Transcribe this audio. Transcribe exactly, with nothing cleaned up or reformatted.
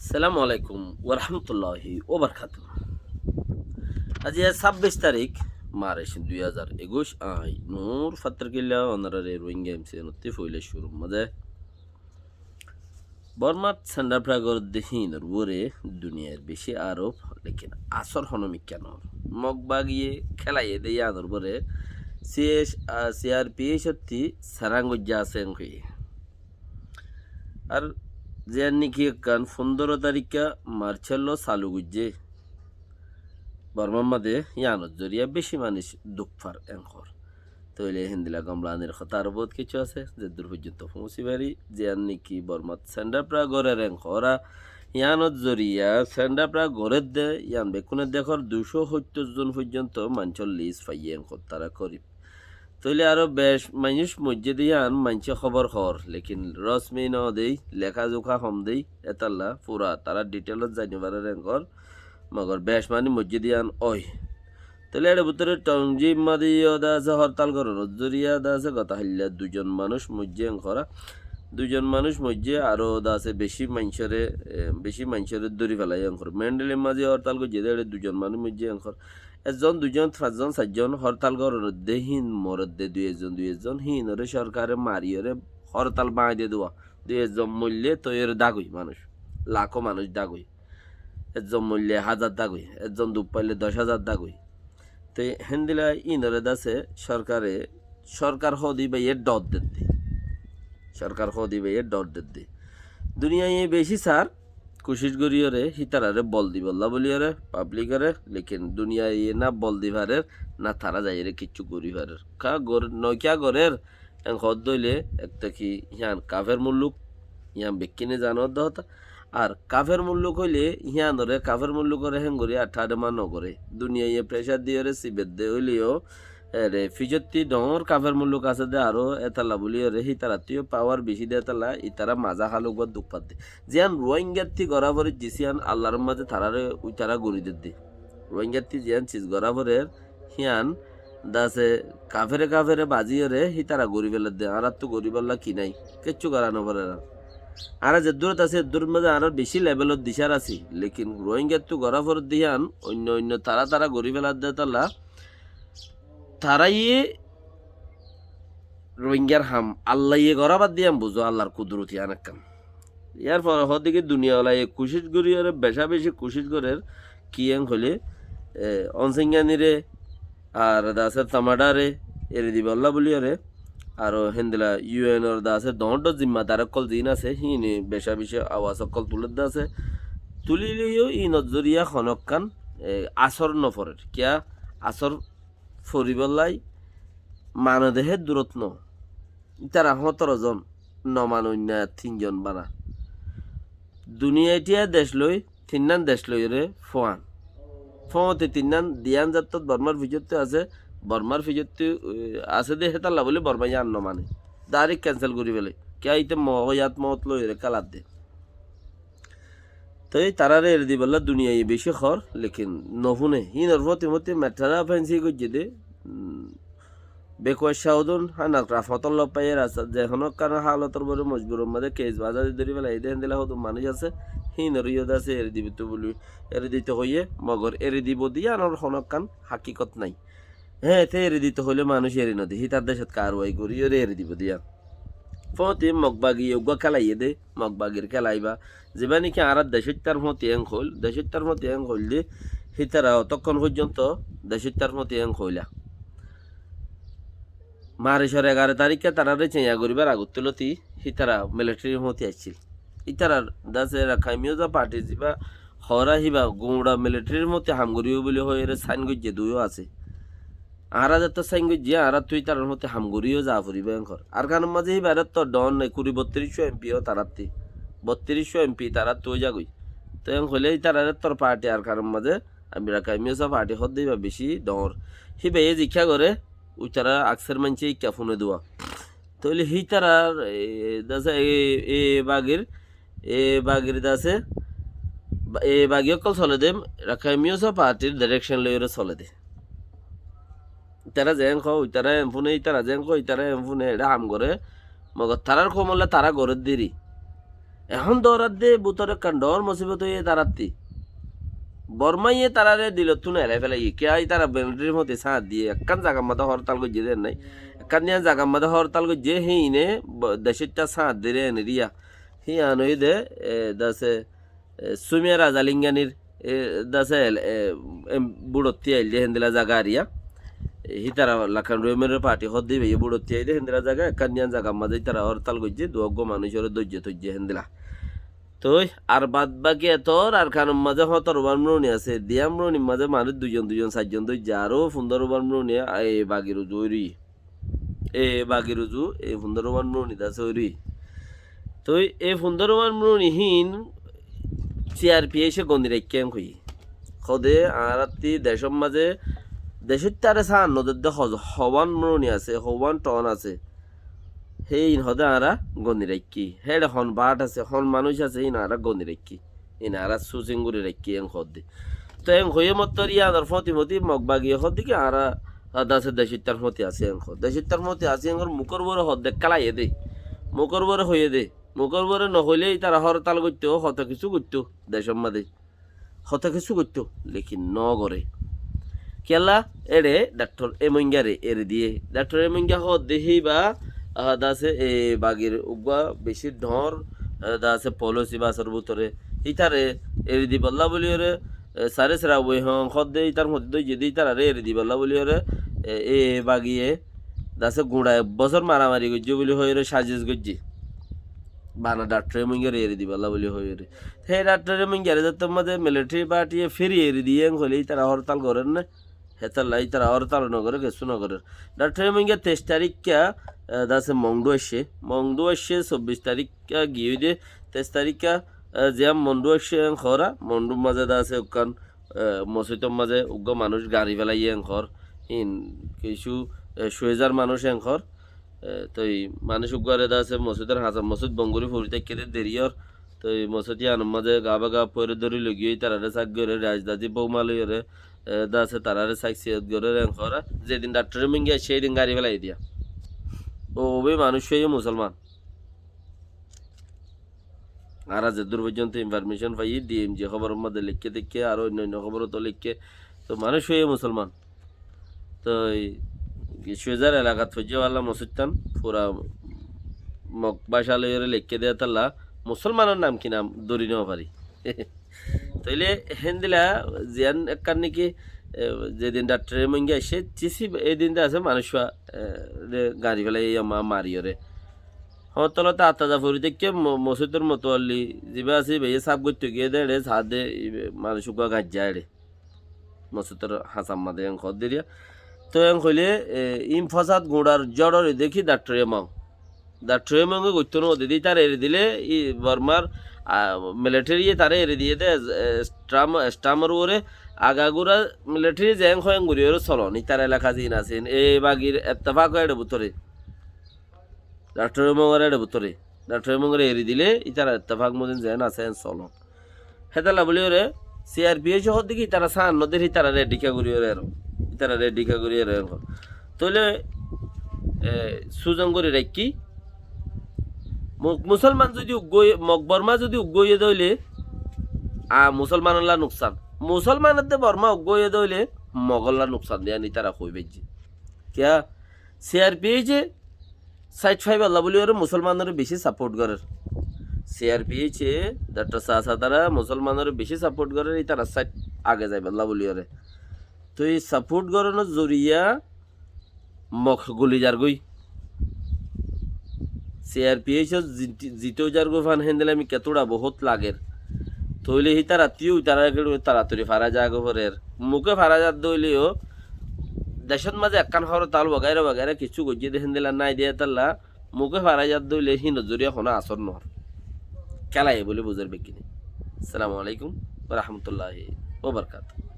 Assalamu alaikum warahmatulláhi wabarakátuhu. Aijja sábbic tarík, March dui házar ekuic, añí Nur Fattarkilla, onorare Rohingya M C N ottú foila cúrur mazé Bormat sendapra gorédde híinor uore duniyair beci aróp, lekin asór honó mikká noór. Mog bagiye kélaiyé dé yíanor uore C H, ah, C R P H ottú serang goijjá asé en hoiyé. Ar ziyán niki ekkán fundoro taríkka March ot loi salu goijjé Bormar mazé, yíanor zoriya beci manúic duk far en hoór. Tóile héndilla gom laganir hotá aró bout kessú asé, zeddur foijjonto foóñsi fari, ziyán niki Bormat sendapra gorér en hoóra, yíanor zoriya sendapra gorédde, yían bekkúne dekór duicó hóttor zon foijjonto maincór lis faiyé en hoór tará korib. Tóile aró bec manúic moijjé dé yían maincé hóbor hoór, lekin rosmi noó dé, leká zuká hom dé, étalla fura tará detail ot zai nofarér en hoór, mogor bec manúic moijjé dé yían ói. Tóile ér bútore Tongjim mazé yó dé asé hortal gorónor zoriya dé asé gotó hailla duizon manúic moijjé en hoóra. Duizon manúic moijjé, aró dé asé beci maincóre, e, beci maincóre dóri felaiyé en hoór. Mendelir mazé hortal goijjé dé éçe duizon manúic moijjé en hoór. Ezzon, duizon, fañszon, sairzon hortal gorónor dé híin moredde dui ezzon, dui ezzon, híinore sorkare mariyóre hortal bañdí diyé. Dui ezzon moille tói ore dagói manúic, lakó manúic dagói. Ezzon moille házar dagói, ezzon duk faille doc házar dagói. Te héndilla híinore dé asé sorkare, sorkar hoóde íbaye dhor dedde. Sorkar hoóde íbaye dhor dedde. Duniyaiye beci sar kucíc goríyore hítarare bol dibolla buliyore, pablikore, lekin duniyaiye na bol di farer, na tará zaiyore kiccú gorí farer. Ka gor-, nokiya gorér, en hoódde óile, ekta ki, hían kafer mulluk, hían bekkúne zanor dé hotá. Ar kafer mulluk óile, híanore, kafer mullukore héngorí athá adema nogoré. Duniyaiye pressure diyore sibedde óileyo, ere, ficottí dhoóñr kafer mulluk asé dé aró étalla buliyore, hítarattú yó power beci dé étalla, ítara mazá háluk uggwá duk fadde. Ziyán Rohingyattu gorá forer, ziyán Allar mazé tarare uitara gorí dedde. Rohingyattu ziyán ciz gorá forer, hían dé asé kafere kafere baziyore hítara gorí feladde, añárattu goríbolla ki nái, kiccú gorá noforer. Añára zeddúrot así, eddúrot mazé añárar beci levelot dicár así, lekin Rohingyattu gorá foredde hían oinno oinno tará tará gorí feladde étalla, taráye Rohingyar ham Allaye gorá bad diyam buzó, Allar kudurot hían ekkán. Yar fore hoódde ki duniyawalaye kucíc goríyore, beca beci kucíc gorér, ki en hoilé, e, Onsenganire, ar dé asé Tamadare, eri dibolla buliyore, aró héndilla U N or dé asé dhoóñr dhoóñr zimmadar ókkol ziín asé, híine beca beci awaz ókkol tuledde asé. Tulileyó híinor zoriya honókkán, e, asór noforer. Kiyá asór foribállai mane dehé durot no. Ítara hóñtoro zon, no mane oinno tin zon bana. Duniyai tiya dec loi, tinnán dec loiyóre fúan. Fúoñti tinnán diyán zattót Bormar ficottú asé, Bormar ficottú, e, asé dé hétalla bóli Bormai yían no mane. Direct cancel gorí félai. Kiyá íte mo-, yát moot loiyóre kéladde. Toi tarare eri dibolla duniyai beci hoór, lekin nofúne. Híinor fúti fúti mettara fensi goijjé dé, um, bekuwa saudun, hának rafótor loi faiyé rasta, ze honókkán hálotor uore mojburor mazé keis bazadi dóri félai dé, héndilla hodún manúic asé, híinor yó dé asé eri dibo to buli, eri dito hoiyé, mogor eri dibo dé yíanor honókkán hakikot nái. Hé, te eri dito hoilé manúic eri nodé, hítar decot karwai goríyore eri dibo dé yían. Fúoñti Mog bagi uggwá kélaiyé dé, Mog bagir kélaiba. Zibá niki añárar decóittar fúoñti en hoil, decóittar fúoñti en hoil dé, hítara otókkon foijjonto decóittar fúoñti en hoila. Marcor egaro taríkka tarare ceña goríbar agottú loti hítara militarir fúoñti aiccíl. Ítarar dase Rakhine Myoza party zibá hoóra híba guñça militarir fúoñti ham goríbo buli hoiyóre sain goijjé duiyó asé. Añára zettót sain goijjí, añárattú ítarar fúoñti ham gorí yó za foribó en hoór. Arkanor mazé híbarettó dhoóñr nái, kuri bottiríccúa M P yó tarátti. Bottiríccúa M P taráttú ói zagói. Toi en hoilé ítararéttor party Arkanor mazé, ami Rakhine Myoza party hoódde híba bicí dhoóñr. Híbayé zikká goré, uitará akser maincé ikká fúne duwa. Tóile hítarar, e, dase, e, e bagir, e bagir dase, ba-, e bagi ókkol sole dé, Rakhine Myoza partyr direction loiyóre sole dé. Ítara zeén hoó, ítara en fúne, ítara zeén hoó, ítara en fúne, eçé ham goré. Mogor tarár koumolla tará goré deri. Ehón dórar de bútore ekkán dhoóñr musibot óiye tarattí. Bormáye tarare dilottú no elai félaiye. Kiyá, ítara militarir fúañti sáñt diyé, ekkán zagar mazé hórtal goijjé de nái. Ekkán diyan zagar mazé hórtal goijjé, híine bo-, decóitta sáñt diyé ene diya. Híyan óiye de, e, dase, e, Sumiya Razalinganir, e, dase, e, em, búrottí ail de héndila zaga ariya. E, hítara Lakan Rohimor parti hoó de íba ye búrottí ail de héndila zaga, ekkán diyan zagar mazé ítara hórtal goijjé, duwá uggúa manúicoré dóijje tóijje héndila. Toi, ar bad baki etór Arkanor mazé hótorobar muruni asé, diyan murunir mazé manúic duizon duizon sairjon dóijje, aró fundorobar muruni e bagir uzu ói roiyé. E bagir uzu, e fundorobar muruni dase ói roiyé. Toi, e fundorobar muruni hín C R P F e goni raikké en hoiyé. Hoó de añárattí decór mazé, decóittare sáñt no der de ho-, howán muruni asé, howán thon asé. Hé in hoó de añára goni raikkí. Héçe hon baát asé, hon manúic asé, in añára goni raikkí. In añára susing gorí raikkí en hoó de. Toi en hoiyé mottor iyanor fúañti fúañti Mog bagiye hoó de ki añára, a, dase decóittar fúañti así en hoó. Decóittar fúañti así en hoór mukór uore hoó de, kélaiyé de. Mukór uore hoiyé de. Mukór uore no hoilé ítara hórtal goittó, hoto kessú goittó decór mazé. Hoto kessú goittó, lekin no goré. Kiyólla, éçe Daktor Emoingare eri diyé. Daktor Emoinga hoó de híba, a, dase, e, bagir uggúa bicí dhoóñr, e, dase polisi basor bútore. Ítare eri dibolla bóliyoré, e, Sare Sera Wehong hoó de ítar fúañti dóijje de ítararé eri dibolla bóliyoré, e, e bagiye dase guñça ek bosór maramari goijjé bóli hoiyoré saziz goijjé. Bana Daktor Emoingare eri dibolla bóli hoiyoré. Hé Daktor Emoingare zettót mazé militari parti ye firi eri diyé en hoilé ítara hórtal gorér né? Hétolla ítara hórtal no goré, kessú no gorér. Daktor Emoinga teic tarikka, e, dase Mongdu aiccé. Mongdu aiccé, sobbic tarikka giyói de, teic tarikka, e, ziyán Mongdu aiccé en hoór, Mongdur mazé dase ekkán, e, mosóitor mazé uggúa manúic gañri félaiyé en hoór. Hín kessú, e, cúezar manúic en hoór. E, toi manúic uggúare dase mosóitor hañsat mosóit bon gorí fori táikke de deri ór. Toi mosóit iyanor mazé gaába gaá foóire dóri loi giyói ítararé sak gorí rajdadi bouma loiyoré, e, dase tararé sak siyot gorér en hoór. Zedin Daktor Emoinga aiccé, édin gañri félai diya. Ó, óbe manúic óiye musolman. Añára zeddúr foijjonto informécon faiyí, D M G hóboror mazé leikké deikké, aró oinno oinno hóborot leikké. Toi manúic óiye musolman. Toi cúezar elakat foijjé wala mosóittán, fura Mog báca loiyoré leikké de hétolla, musolmanor nam ki nam dóri no fari. Tóile héndila ziyán ekkán niki, e, zedin Daktor Emoinga aiccé, cisi édin de asé manúic fua, e, re gañri félaiyé ma-, mariyoré. Hoñttólla atta za fori táikke mo-, mosóitor motoalli zibá asé, íbaye sáf goittó giyé de éçe, saá de, ibe, manúic uggúa gaijjá éçe. Mosóitor hañsat mazé en hoór deriya. Toi en hoilé, e, in fosad guñçar zóçor ede ki Daktor Emoing. Daktor Emoinge goittó no de, ítare eri dilé, i Bormar, a, militariye taré eri diyé de, e, Stram-, Stramor uore agagura militari zeén hoó en gorí ore solon, ítar elaka ziín asé, e bagir ettefak óiye éçe bútore. Daktor Emoingor éçe bútore. Daktor Emoingore eri dilé, ítarar ettefak mozin zeén asé, en solon. Hétolla bóli ore, C R P F e hoó de ki, ítara sáñt no der, ítarare dhíka gorí ore ero. Ítarare dhíka gorí ore ero. Tóile, e, suzon gorí raikkí, Mog musolman zodi uggúa óiye, Mog Borma zodi uggúa óiye de óile, a, musolmanolla nuksan. Musolman edde Borma uggúa óiye de óile, Mogolla nuksan de, yían ítara hoi faijje. Kiyá? C R P F e sáit faibolla bóli ore musolmanore beci saport gorer. C R P F e Daktor Sasa tará musolmanore beci saport gorer, ítara sáit age zaibolla bóli ore. Toi saport goronor zoriya Mog goli zargoi. C R P F e zit-, zito zargoi fan héndilla mikká tura bohut lager. Tóile hítara tío ítara ke taratari fara zaga forer. Muke fara zar de óileyo, decót mazé ekkán horotal wagaira wagaira kessú goijjé de héndilla nai de hétalla, muke fara zar de óile hín zoriya hono asor no ór. Kélaiye bóli buzor bekkúne. Assalamu alaikum wa rahmatullahi wa barakatuhu.